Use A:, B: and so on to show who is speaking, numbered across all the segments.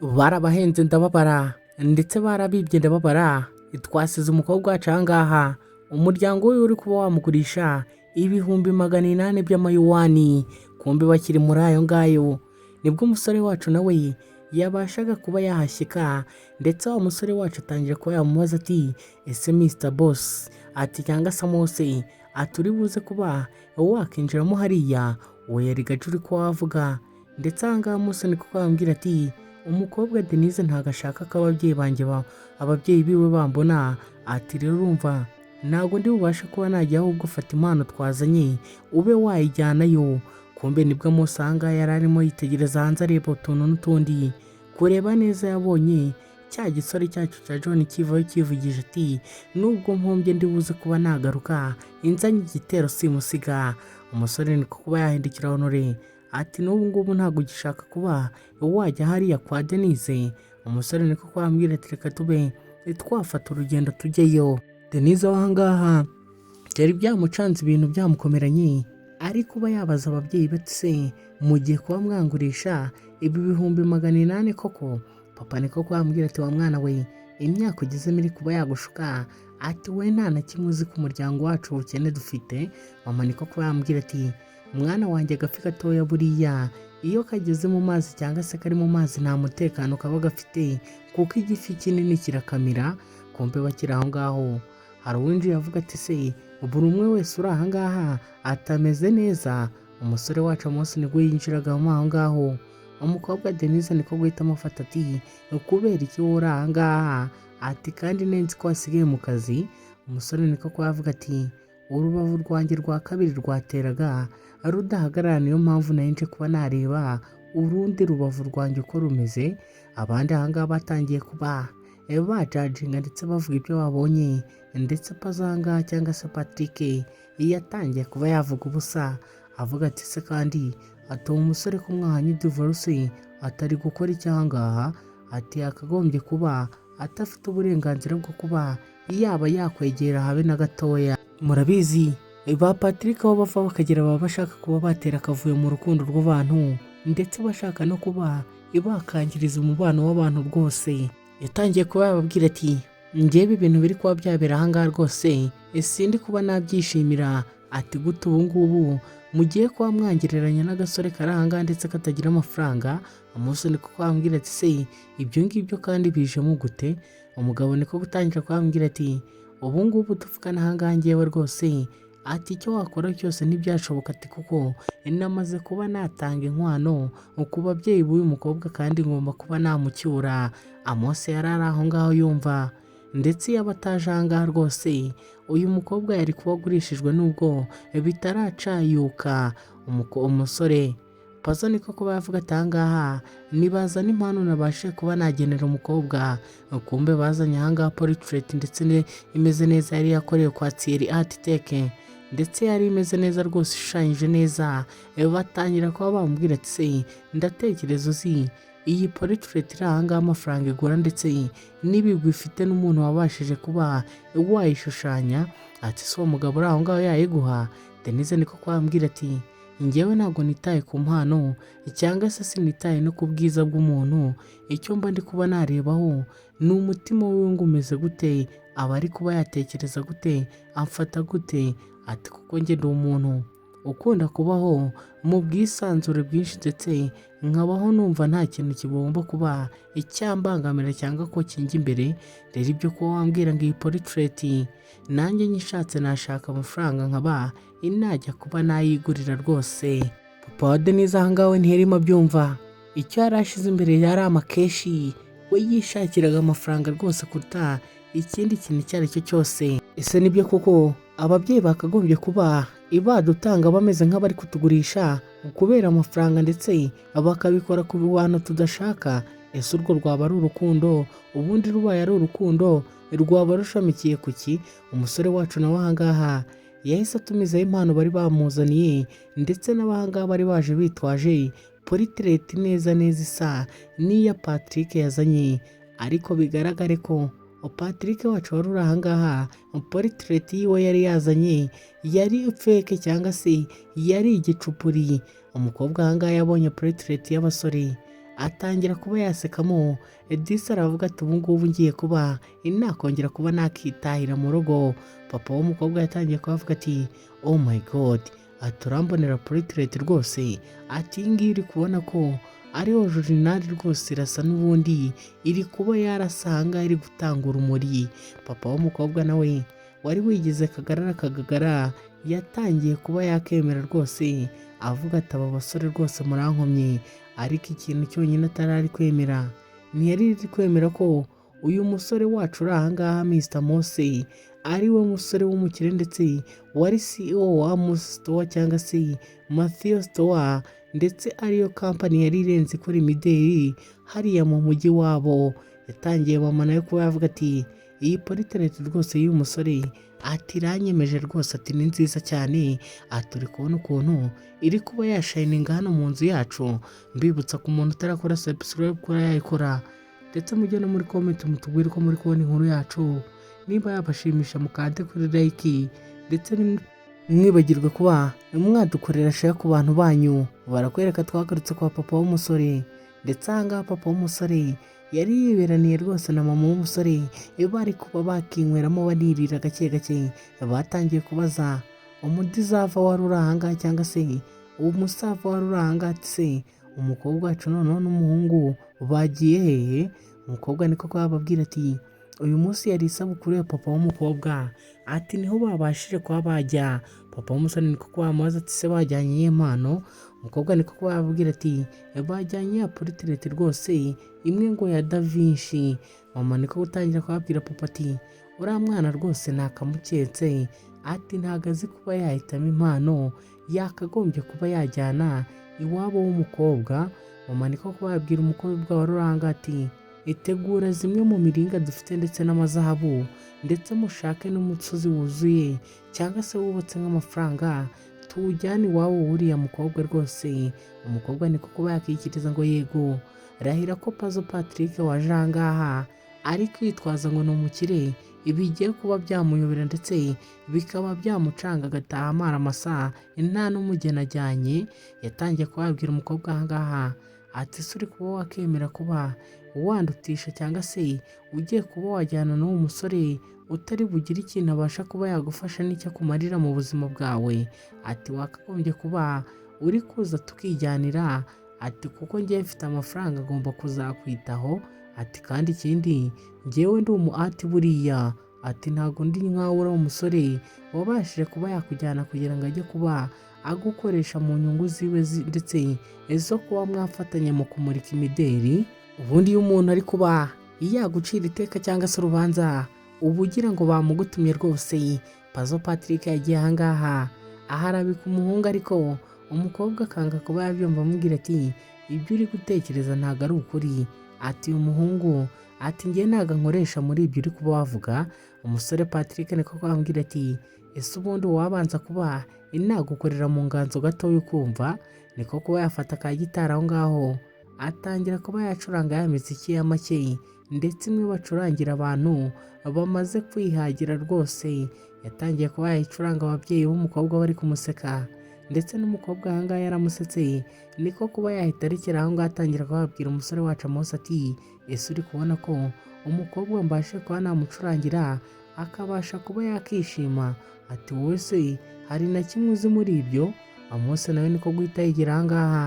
A: Barabahenze ndababara, ndetse barabibye ndababara. Twasize umukobwa wacu aha ngaha, umuryango we uri kuba wamugurisha 800,000 by'amayuwani. Kumbe bakiri muri ayo ngayo, nibwo umusore wacu nawe yabashaga kuba yahashyika, ndetse wa musore wacu atangira kuba yamubaza ati: "Ese Mr Boss," ati, cyangwa se Mose, ati: "Uri buze kuba wakinjiramo hariya?" Uwo yari gace uri kuba wavuga. Ndetse aha ngaha Mose niko kwambwira ati: "Umukobwa Denise ntabwo ashaka ko ababyeyi banjye, ababyeyi biwe bambona." Ati: "Rero urumva ntabwo ndi bubashe kuba najya, ahubwo fata impano twazanye ube wayijyanayo." Kumbe nibwo Mose aha ngaha yari arimo yitegereza hanze, areba utuntu n'utundi. Kureba neza, yabonye cya gisore cyacu cya John kivayo kivugije ati: "Nubwo mpombye, ndi buze kuba nagaruka inzanye igitero simusiga." Umusore niko kuba yahindukira Honore ati: "N'ubu ngubu ntabwo ugishaka kuba wajya hariya kwa Denise?" Umusore niko kwambwira ati: "Reka tube twafata urugendo tujyeyo." Denise aho ngaha byari byamucanze, ibintu byamukomeranye, ari kuba yabaza ababyeyi be ati: "Se mugiye kuba mwangurisha ibi 800,000 koko?" Papa niko kwambwira ati: "Wa mwana we, imyaka ugezemo iri kuba yagushuka." Ati: "We nta na kimwe uzi ku muryango wacu, ubukene dufite." Mama niko kuba yambwira ati: "Mwana wanjye, agafi gatoya buriya iyo kageze mu mazi cyangwa se kari mu mazi, nta mutekano kaba gafite, kuko igifi kinini kirakamira." Kumbe bakiri aho ngaho, hari uwinjiye avuga ati: "Se buri umwe wese uri aha ngaha atameze neza?" Umusore wacu Amosi nibwo yinjiragamo aho ngaho. Umukobwa Denise niko guhita amufata ati: "Kubera iki wowe uri aha ngaha?" Ati: "Kandi nenzi ko wasigaye mu kazi." Umusore niko kuba yavuga ati: "Urubavu rwanjye rwa kabiri rwateraga rudahagarara, niyo mpamvu nari nje kuba nareba urundi rubavu rwanjye uko rumeze." Abandi aha ngaha batangiye kuba bajajinga ndetse bavuga ibyo babonye, ndetse Pazanga cyangwa se Patrick yatangiye kuba yavuga ubusa, avuga ati: "Se kandi ati uwo musore ko mwahanye divorce, atari gukora icyaha ngaha?" Ati: "Yakagombye kuba adafite uburenganzira bwo kuba yaba yakwegera habe na gatoya." Murabizi, ba Patrick aho bava bakagera baba bashaka kuba batera akavuyo mu rukundo rw'abantu, ndetse bashaka no kuba bakangiriza umubano w'abantu rwose. Yatangiye kuba yababwira ati: "Njyewe ibintu biri kuba byabera aha ngaha rwose sindi kuba nabyishimira." Ati: "Gute ubu ngubu mugiye kuba mwangereranya n'agasore kari aha ngaha ndetse katagira amafaranga?" Umusore niko kwambwira ati: "Se ibyo ngibyo kandi bijemo gute?" Umugabo niko gutangira kubambwira ati: "Ubu ngubu tuvugana aha ngaha, ngewe rwose," ati, "icyo wakora cyose ntibyashoboka," ati, "kuko namaze kuba natanga inkwano ku babyeyi b'uyu mukobwa, kandi ngomba kuba namucyura." Amose yari ari aho ngaho yumva, ndetse iyo aba ataje aha ngaha rwose, uyu mukobwa yari kuba agurishijwe nubwo bitaracayuka. Umusore Pazo niko kuba yavuga ati: "Aha ngaha nibazana impano nabashe kuba nagenera umukobwa." Kumbe bazanye aha ngaha portrait, ndetse imeze neza, yari yakorewe kwa Thierry Art Tech, ndetse yari imeze neza rwose, ishushanyije neza. Batangira kuba bamubwira ati: "Se ndatekereza uzi iyi portrait iri aha ngaha amafaranga igura, ndetse n'ibigwi ifite, n'umuntu wabashije kuba wayishushanya?" Ati: "Si uwo mugabo uri aho ngaho yayiguha?" Denise niko kwambwira ati: "Njyewe ntabwo nitaye ku mpano cyangwa se sinitaye no ku bwiza bw'umuntu. Icyo mba ndi kuba narebaho ni umutima wiwe, ngo umeze gute, aba ari kuba yatekereza gute, amfata gute." Ati: "Kuko njye ndi umuntu ukunda kubaho mu bwisanzure bwinshi, ndetse nkabaho numva nta kintu kigomba kuba icyambangamira cyangwa ko kinjya imbere. Rero ibyo kuba wambwira ngo iyi portrait, nanjye nyishatse nashaka amafaranga nkaba najya kuba nayigurira rwose." Papa wa Denise aha ngaha we ntiyarimo abyumva. Icyo yari ashize imbere yari amacash, we yishakiraga amafaranga rwose kuruta ikindi kintu icyo ari cyo cyose. Ese nibyo koko ababyeyi bakagombye kuba badutanga bameze nk'abari kutugurisha kubera amafaranga, ndetse bakabikora ku bantu tudashaka? Ese urwo rwaba ari urukundo? Ubundi rubaye ari urukundo, rwaba rushamikiye ku ki? Umusore wacu nawe aha ngaha yahise atumizaho impano bari bamuzaniye, ndetse n'abahangaha bari baje bitwaje portrait neza neza isa n'iya Patrick yazanye. Ariko bigaragare ko Patrick wacu wari uri aha ngaha, portrait yiwe yari yazanye yari fake cyangwa se yari igicupuri. Umukobwa aha ngaha yabonye portrait y'abasore, Atangira kuba yasekamo. Edisa aravuga ati: "Ubu ngubu ngiye kuba nakongera kuba nakitahira mu rugo." Papa w'umukobwa yatangiye kubavuga ati: "Oh my God," ati: "Urambonera portrait rwose," ati: "Iyi ngiyi uri kubona ko ari original rwose, irasa n'ubundi iri kuba yarasanga iri gutanga urumuri." Papa w'umukobwa nawe wari wigize kagarara kagagara yatangiye kuba yakemera rwose, avuga ati: "Aba basore rwose murankomye." Ariko ikintu cyonyine atari ari kwemera, ntiyari ari kwemera ko uyu musore wacu uri ahangaha, Mr Mose, ari we musore w'umukire ndetse wari CEO wa Amos Store cyangwa se Matthew Store, ndetse ariyo kampani yari irenze ikora imideri hariya mu mujyi wabo. Yatangiye mama nawe kuba yavuga ati: "Iyi portrait rwose y'uyu musore," ati, "iranyemeje rwose," ati: "Ni nziza cyane," ati: "Uri kubona ukuntu iri kuba yashininga hano mu nzu yacu." Mbibutsa ku muntu utarakora subscribe kuba yayikora, ndetse mujye no muri comment mutubwire uko muri kubona inkuru yacu, niba yabashimisha mukande kuri like, ndetse mwibagirwe kuba mwadukorera share ku bantu banyu. Barakwereka twagarutse kwa papa w'umusore, ndetse ahangaha papa w'umusore yari yiberaniye rwose na mama w'umusore, bari kuba bakinyweramo banirira gake gake. Batangiye kubaza umudizava wari uri ahangaha cyangwa se umusaza wari uri ahangaha ati: "Se umukobwa wacu noneho n'umuhungu bagiye hehe?" Umukobwa niko kubabwira ati: "Uyu munsi yari isabukuru ya papa w'umukobwa," ati: "Niho babashije kuba bajya." Papa w'umusore niko kuba yamubaza ati: "Se bajyanye iyihe mpano?" Umukobwa niko kuba yababwira ati: "Bajyanye ya portrait rwose, imwe ngo ya Da Vinci." Mama niko gutangira kubabwira papa ati: "Uriya mwana rwose nakamuketse," ati: "Ntabwo azi kuba yahitamo impano yakagombye kuba yajyana iwabo w'umukobwa." Mama niko kuba yabwira umukobwa wari uri ahangaha ati: "Itegura zimwe mu miringa dufite ndetse n'amazahabu, ndetse mushake n'umusozi wuzuye cyangwa se wubatse nk'amafaranga, tuwujyane iwabo w'uriya mukobwa rwose." Umukobwa niko kuba yakikiriza ngo: "Yego." Rahira ko Pazo Patrick waje ahangaha ari kwitwaza ngo ni umukire, bigiye kuba byamuyobera ndetse bikaba byamucanga agataha amara amasa nta n'umugeni ajyanye. Yatangiye kubabwira umukobwa ahangaha ati: "Se uri kuba wakemera kuba wandutisha cyangwa se ugiye kuba wajyana n'uwo musore utari bugire ikintu abasha kuba yagufasha n'icyo akumarira mu buzima bwawe?" Ati: "Wakagombye kuba uri kuza tukijyanira," ati, "kuko ngewe mfite amafaranga agomba kuzakwitaho," ati: "Kandi ikindi ngewe ndi umu ati buriya," ati, "ntabwo ndi nkawe uriya umusore wabashije kuba yakujyana kugira ngo ajye kuba agukoresha mu nyungu ziwe ndetse zo kuba mwafatanya mu kumurika imideri." Ubundi iyo umuntu ari kuba yagucira iteka cyangwa se urubanza, uba ugira ngo bamugutumye rwose. Pazo Patrick yagiye ahangaha aharabika umuhungu, ariko umukobwa akanga kuba yabyumva, amubwira ati: "Ibyo uri gutekereza ntabwo ari ukuri," ati: "Uyu muhungu," ati, "ngewe ntabwo nkoresha muri ibyo uri kuba wavuga." Umusore Patrick niko kwambwira ati: "Ese ubundi wabanza kuba nagukorera mu nganzo gatoya ukumva?" Niko kuba yafata ka gitari aho ngaho, atangira kuba yacuranga ya miziki ya make, ndetse imwe bacurangira abantu bamaze kwihagira rwose. Yatangiye kuba yayicuranga, ababyeyi b'umukobwa bari kumuseka, ndetse n'umukobwa aha ngaha yaramusetse, niko kuba yahita arekera aho ngaho, atangira kubabwira umusore wacu Amos ati: "Ese uri kubona ko umukobwa mbashe kuba namucurangira akabasha kuba yakishima?" Ati: "Wowe se hari na kimwe uzi muri ibyo?" Amos nawe niko guhita yigira aha ngaha,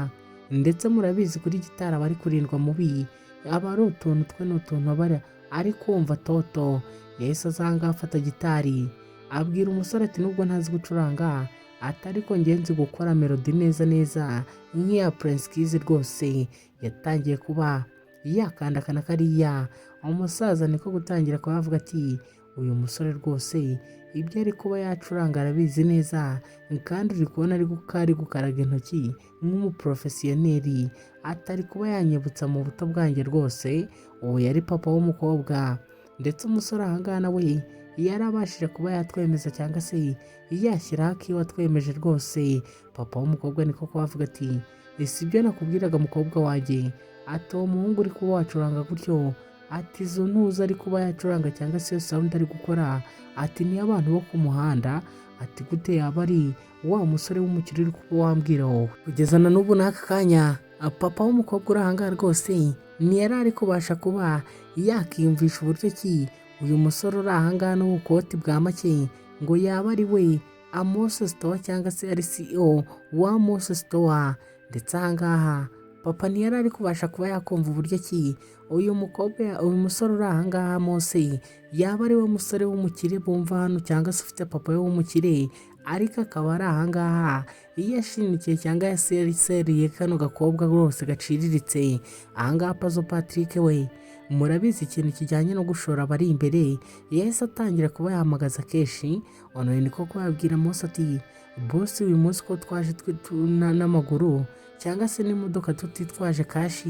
A: ndetse murabizi kuri gitari aba ari kurindwa mubi, aba ari utuntu twe n'utuntu aba ari kumva toto. Yahise aza aha ngaha afata gitari, abwira umusore ati: "Nubwo ntazi gucuranga," ati, "ariko ngenzi gukora melody neza neza nk'iya Prince Kiss rwose." Yatangiye kuba yakandakana kariya, umusaza niko gutangira kuba avuga ati: "Uyu musore rwose ibyo ari kuba yacuranga arabizi neza, kandi uri kubona ari gukaraga intoki nk'umuporofesiyoneri," atari kuba yanyibutsa mu buto bwanjye rwose. Ubu yari papa w'umukobwa, ndetse umusore aha ngaha nawe yarabashije kuba yatwemeza cyangwa se yashyiraho akiwe atwemeje rwose. Papa w'umukobwa niko kuba avuga ati: "Ese ibyo nakubwiraga mukobwa wanjye," ati, "uwo muhungu uri kuba wacuranga gutyo," ati, "izo ntuza ari kuba yacuranga cyangwa se iyo sound ari gukora," ati, "niyo abantu bo ku muhanda," ati, "gute yaba ari wa musore w'umukire uri kuba wambwira wowe?" Kugeza na n'ubu n'aka kanya Papa w'umukobwa uri ahangaha rwose ntiyari ari kubasha kuba yakiyumvisha uburyo ki uyu musore uri ahangaha n'ubukoti bwa make ngo yaba ari we Amos Store cyangwa se ari CEO wa Amos Store. Ndetse ahangaha papa ntiyari ari kubasha kuba yakumva uburyo ki uyu mukobwa, uyu musore uri ahangaha Amos, yaba ari we musore w'umukire bumva hano cyangwa se ufite papa we w'umukire, ariko akaba ari ahangaha iyo yashinikiye cyangwa yaseriye kano gakobwa rwose gaciriritse. Ahangaha Pazo Patrick we, murabizi ikintu kijyanye no gushora abari imbere, yahise atangira kuba yahamagaza kenshi. Ono niko kuba yabwira Mose ati: "Boss, uyu munsi ko twaje n'amaguru cyangwa se n'imodoka tutitwaje cash,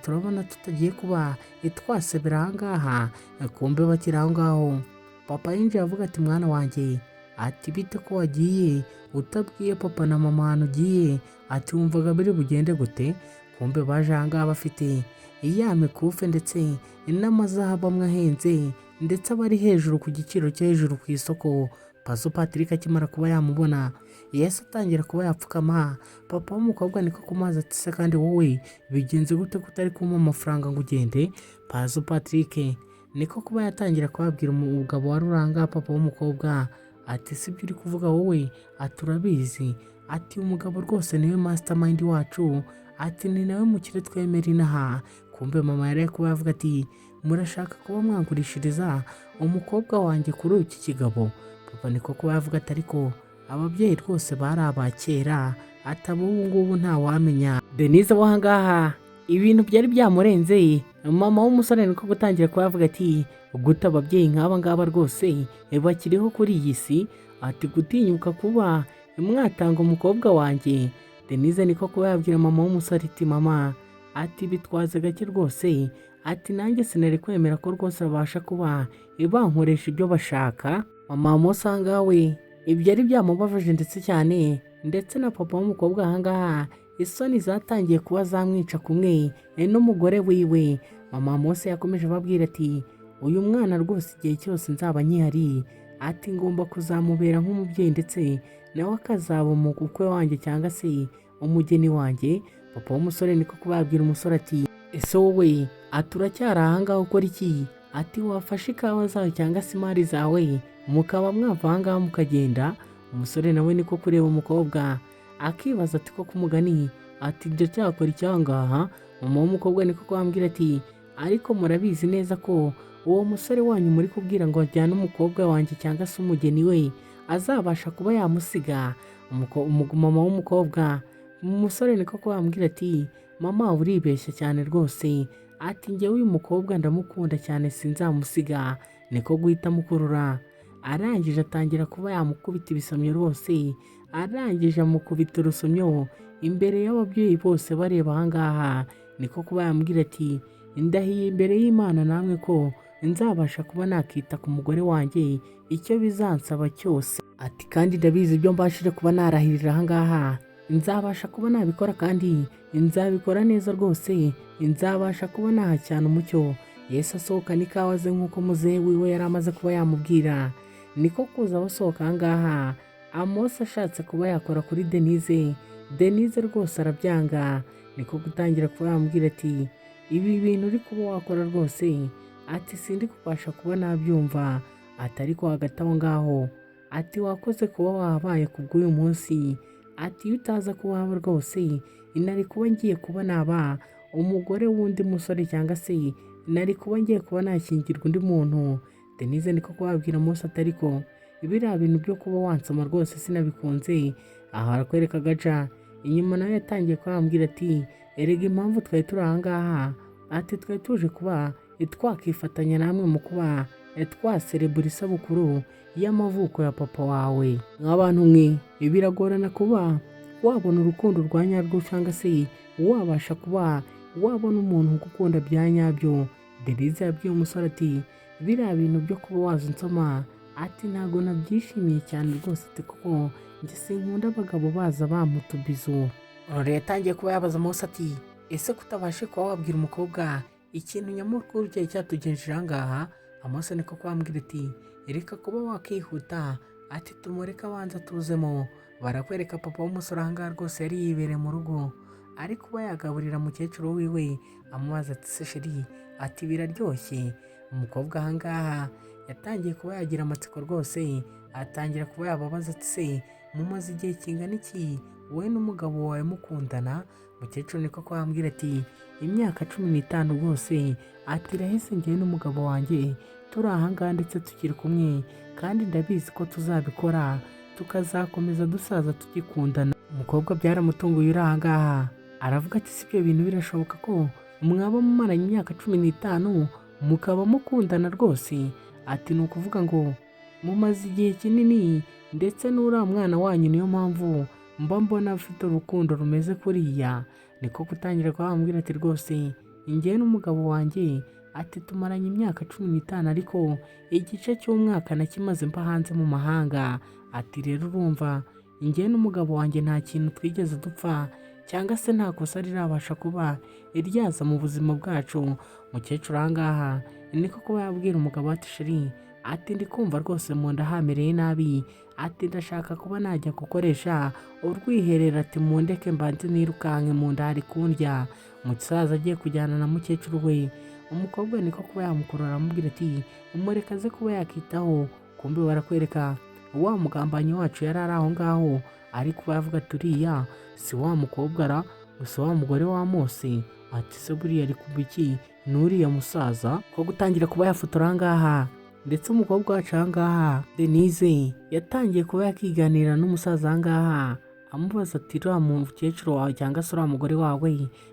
A: turabona tutagiye kuba twasebera ahangaha?" Kumbe bakiri aho ngaho, papa yinjiye avuga ati: "Mwana wanjye," ati, "bite ko wagiye utabwiye papa na mama ahantu ugiye?" Ati: "Wumvaga biri bugende gute?" Kumbe baje ahangaha bafite ya mikufe ndetse n'amazahabu amwe ahenze, ndetse aba ari hejuru ku giciro cyo hejuru ku isoko. Pazo Patrick akimara kuba yamubona, yahise atangira kuba yapfukama. Papa w'umukobwa niko kumubaza ati: "Se kandi wowe bigenze gute ko utari kumpa amafaranga ngo ugende?" Pazo Patrick niko kuba yatangira kubabwira umugabo wari uranga papa w'umukobwa ati: "Si ibyo uri kuvuga wowe?" Ati: "Urabizi," ati, "umugabo rwose niwe mastermind wacu," ati, "ni nawe mukire twemera inaha." Kumbe mama yari kuba yavuga ati: "Murashaka kuba mwangurishiriza umukobwa wanjye kuri iki kigabo?" Papa niko kuba yavuga ati: "Ariko ababyeyi rwose bari aba kera," ati, "ubu ngubu ntawamenya." Denise wo ahangaha ibintu byari byamurenze. Mama w'umusore niko gutangira kuba yavuga ati: "Gute ababyeyi nk'aba ngaba rwose bakiriho kuri iyi si?" Ati: "Gutinyuka kuba mwatanga umukobwa wanjye?" Denise niko kuba yabwira mama w'umusore ati: "Mama," ati, "bitwaze gake rwose," ati, "nanjye sinari kwemera ko rwose babasha kuba bankoresha ibyo bashaka." Mama musanga we ibyo ari byamubabaje ndetse cyane, ndetse na papa w'umukobwa ahangaha isoni zatangiye kuba zamwica kumwe n'umugore wiwe. Mama Mose yakomeje ababwira ati: "Uyu mwana rwose igihe cyose nzaba nkihari," ati, "ngomba kuzamubera nk'umubyeyi, ndetse nawe akazaba umukwe wanjye cyangwa se umugeni wanjye." Papa w'umusore niko kuba yabwira umusore ati: "Ese wowe," ati, "uracyari ahangaha ukora iki?" Ati: "Wafashe ikawa zawe cyangwa se imari zawe mukaba mwava ahangaha mukagenda." Umusore nawe niko kureba umukobwa akibaza ati: "Koko umugani," ati, "ndacyakora icyangaha?" Mama w'umukobwa niko kubambwira ati: "Ariko murabizi neza ko uwo musore wanyu muri kubwira ngo ajyane umukobwa wanjye cyangwa se umugeni we azabasha kuba yamusiga." Mama w'umukobwa, umusore niko kubambwira ati: "Mama, uribeshya cyane rwose," ati, "njyewe uyu mukobwa ndamukunda cyane, sinzamusiga." Niko guhita amukurura, arangije atangira kuba yamukubita ibisomyo rwose. Arangije amukubita urusomyo imbere y'ababyeyi bose bareba ahangaha. Niko kuba yambwira ati: "Ndahiye imbere y'Imana namwe ko nzabasha kuba nakita ku mugore wanjye icyo bizansaba cyose," ati, "kandi ndabizi ibyo mbashije kuba narahirira ahangaha nzabasha kuba nabikora, kandi nzabikora neza rwose, nzabasha kuba nahacyana umucyo." Yesu asohokana ikawa ze nk'uko muzehe wiwe yari amaze kuba yamubwira. Niko kuza basohoka ahangaha, Amosi ashatse kuba yakora kuri Denise, Denise rwose arabyanga. Niko gutangira kuba yamubwira ati: "Ibi bintu uri kuba wakora rwose," ati, "sindi kubasha kuba nabyumva," ati, "ariko hagati aho ngaho," ati, "wakoze kuba wahabaye ku bw'uyu munsi," ati, "iyo utaza kuba waba rwose nari kuba ngiye kuba naba umugore w'undi musore cyangwa se nari kuba ngiye kuba nashyingirwa undi muntu." Denise niko kubabwira Mose ati: "Ariko biriya bintu byo kuba wansoma rwose sinabikunze." Aha arakwereka gaca inyuma, nawe yatangiye kubambwira ati: "Erega impamvu twari turi aha ngaha," ati, "twari tuje kuba twakifatanya namwe mu kuba twaserebura isabukuru y'amavuko ya papa wawe." Nk'abantu mwe, biragorana kuba wabona urukundo rwa nyarwo cyangwa se wabasha kuba wabona umuntu ugukunda bya nyabyo. Denise yabwiye umusore ati: "Biriya bintu byo kuba waza unsoma," ati, "ntabwo nabyishimiye cyane rwose," ati, "kuko njye sinkunda abagabo baza bamutubizo." Rero yatangiye kuba yabaza Mose ati: "Ese kutabashe kuba wabwira umukobwa ikintu nyamukuru cyari cyatugenjeje aha ngaha?" Amose niko kubambwira ati: "Reka kuba wakihuta," ati, "tumureke abanza tuzemo." Barakwereka papa w'umusore aha ngaha rwose yari yibereye mu rugo. ari kuba yagaburira mukecuru wiwe, amubaza ati: "Se chérie," ati, "biraryoshye?" Umukobwa ahangaha yatangiye kuba yagira amatsiko rwose, atangira kuba yababaza ati: "Se mumaze igihe kingana iki wowe n'umugabo wawe mukundana?" Mukecuru niko kwambwira ati: "Imyaka 15 rwose," ati, "irahise njyewe n'umugabo wanjye turi ahangaha ndetse tukiri kumwe, kandi ndabizi ko tuzabikora tukazakomeza dusaza tugikundana." Umukobwa byaramutunguye uri ahangaha, aravuga ati: "Si ibyo bintu birashoboka ko mwaba mumaranye imyaka 15 mukaba mukundana rwose?" Ati: "Ni ukuvuga ngo mumaze igihe kinini, ndetse n'uriya mwana wanyu niyo mpamvu mba mbona afite urukundo rumeze kuriya." Niko gutangira kuba bamubwira ati: "Rwose njyewe n'umugabo wanjye," ati, "tumaranye imyaka 15, ariko igice cy'umwaka nakimaze mba hanze mu mahanga." Ati: "Rero urumva njyewe n'umugabo wanjye nta kintu twigeze dupfa, cyangwa se nta kosa rirabasha kuba ryaza mu buzima bwacu." Mukecuru ahangaha niko kuba yabwira umugabo ati: "Chéri," ati, "ndi kumva rwose mu nda hamereye nabi," ati, "ndashaka kuba najya gukoresha urwiherero," ati, "mundeke mbanze nirukanke, mu nda hari kundya." Umusaza agiye kujyana na mukecuru we, umukobwa niko kuba yamukurura, aramubwira ati: "Umureka aze kuba yakitaho." Kumbe barakwereka wa mugambanyi wacu yari ari aho ngaho, ari kuba yavuga ati: "Uriya si wa mukobwa ra? Si wa mugore wa Mose?" Ati: "Se buriya ari kuba iki n'uriya musaza?" Ko gutangira kuba yafotora aha ngaha, ndetse umukobwa wacu aha ngaha Denise yatangiye kuba yakiganira n'umusaza aha ngaha, amubaza ati: "Uriya mukecuru wawe cyangwa se uriya mugore wawe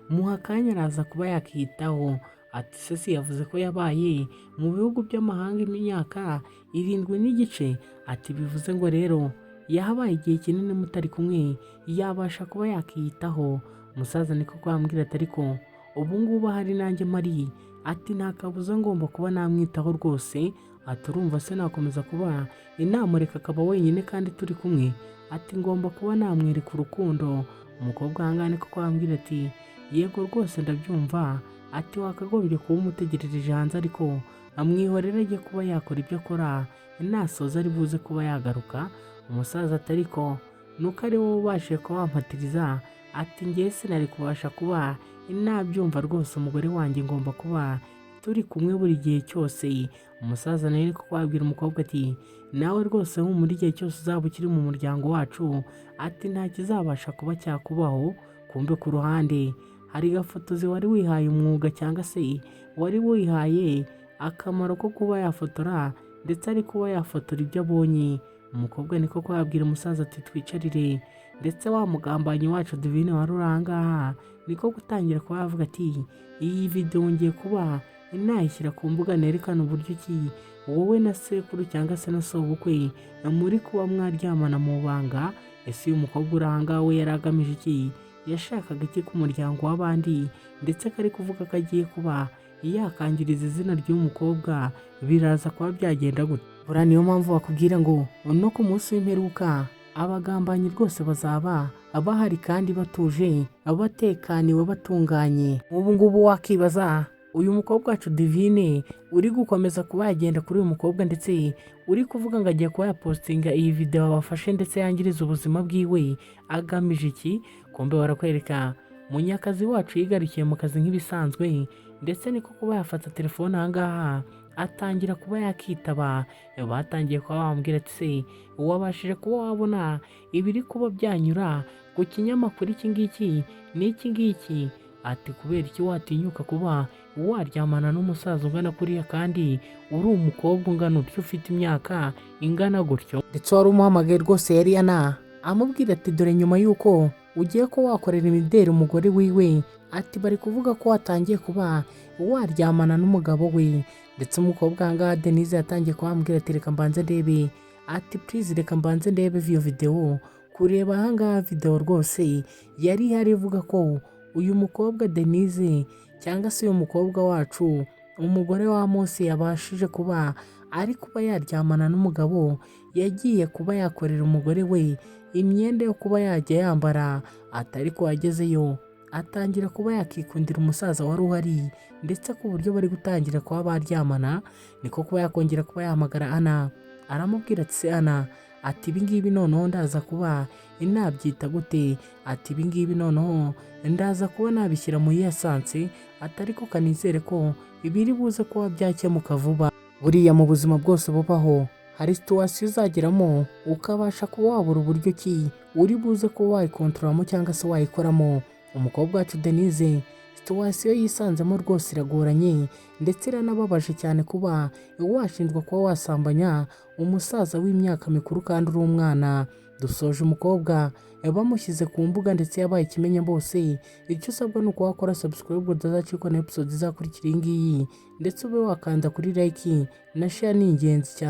A: muha akanya, araza kuba yakitaho." Ati: "Se si yavuze ko yabaye mu bihugu by'amahanga imyaka 7.5?" Ati: "Bivuze ngo rero yahabaye igihe kinini mutari kumwe, yabasha kuba yakiyitaho." Umusaza niko kwambwira ati: "Ariko ubu ngubu ahari nanjye mpari," ati, "nta kabuza ngomba kuba namwitaho rwose." Ati: "Urumva se nakomeza kuba inamureka akaba wenyine kandi turi kumwe?" Ati: "Ngomba kuba namwereka urukundo." Umukobwa aha ngaha niko kwambwira ati: "Yego rwose ndabyumva," ati, "wakagombye kuba umutegerereje hanze, ariko amwihorere ajye kuba yakora ibyo akora, nasoza ari buze kuba yagaruka." Umusaza ati: "Ariko nuko ari wowe ubashije kuba wampatiriza," ati, "ngewe sinari kubasha kuba nabyumva rwose, umugore wanjye ngomba kuba turi kumwe buri gihe cyose." Umusaza nawe niko kwabwira umukobwa ati: "Nawe rwose humura, igihe cyose uzaba ukiri mu muryango wacu," ati, "nta kizabasha kuba cyakubaho." Kumbe ku ruhande hari gafotozi wari wihaye umwuga, cyangwa se wari wihaye akamaro ko kuba yafotora, ndetse ari kuba yafotora ibyo abonye. Umukobwa niko kwabwira umusaza ati: "Twicarire." Ndetse wa mugambanyi wacu Divine wari uri aha ngaha niko gutangira kuba yavuga ati: "Iyi videwo ngiye kuba nayishyira ku mbuga, nerekana uburyo ki wowe na sekuru cyangwa se na sobukwe muri kuba mwaryamana mu banga." Ese uyu mukobwa uri aha ngaha we yari agamije iki? Yashakaga iki ku muryango w'abandi? Ndetse ko ari kuvuga ko agiye kuba yakangiriza izina ry'uyu mukobwa, biraza kuba byagenda gute? Buriya niyo mpamvu bakubwira ngo no ku munsi w'imperuka abagambanyi rwose bazaba bahari kandi batuje, batekaniwe, batunganye. Nk'ubu ngubu wakibaza uyu mukobwa wacu Divine uri gukomeza kuba yagenda kuri uyu mukobwa, ndetse uri kuvuga ngo agiye kuba yapostinga iyi videwo abafashe ndetse yangiriza ubuzima bwiwe, agamije iki? Kumbe barakwereka Munyakazi wacu yigarukiye mu kazi nk'ibisanzwe, ndetse niko kuba yafata telefone aha ngaha atangira kuba yakitaba. Batangiye kuba bamubwira ati: "Se wabashije kuba wabona ibiri kuba byanyura ku kinyamakuru iki ngiki n'iki ngiki?" Ati: "Kubera iki watinyuka kuba waryamana n'umusaza ungana kuriya kandi uri umukobwa ungana utyo, ufite imyaka ingana gutyo?" Ndetse wari umuhamagaye rwose yari yana amubwira ati: "Dore nyuma y'uko ugiye kuba wakorera imideri umugore wiwe," ati, "bari kuvuga ko watangiye kuba waryamana n'umugabo we." Ndetse umukobwa aha ngaha Denise yatangiye kuhambwira ati: "Reka mbanze ndebe," ati, "please reka mbanze ndebe iyo videwo." Kureba aha ngaha videwo rwose yari ihari ivuga ko uyu mukobwa Denise, cyangwa se uyu mukobwa wacu umugore wa Mose, yabashije kuba ari kuba yaryamana n'umugabo, yagiye kuba yakorera umugore we imyenda yo kuba yajya yambara, atari ko yagezeyo atangira kuba yakikundira umusaza wari uhari, ndetse ku buryo bari gutangira kuba baryamana. Niko kuba yakongera kuba yahamagara Ana, aramubwira ati: "Se Ana," Ati: "Ibi ngibi noneho ndaza kuba nabyita gute?" Ati: "Ibi ngibi noneho ndaza kuba nabishyira muri essence." Ati: "Ariko kanizere ko ibiri buze kuba byakemuka vuba." Buriya mu buzima bwose bubaho, hari situation uzageramo ukabasha kuba wabura uburyo ki uri buze kuba wayikontororamo cyangwa se wayikoramo. Umukobwa wacu Denise, situation yisanzemo rwose iragoranye, ndetse iranababaje cyane, kuba washinjwa kuba wasambanya umusaza w'imyaka mikuru kandi uri umwana. Dusoje umukobwa bamushyize ku mbuga, ndetse yabaye ikimenya bose. Icyo usabwa ni ukuba wakora subscribe, utazacikwa na episode izakurikira iyi ngiyi, ndetse ube wakanda kuri like na share, ni ingenzi cyane.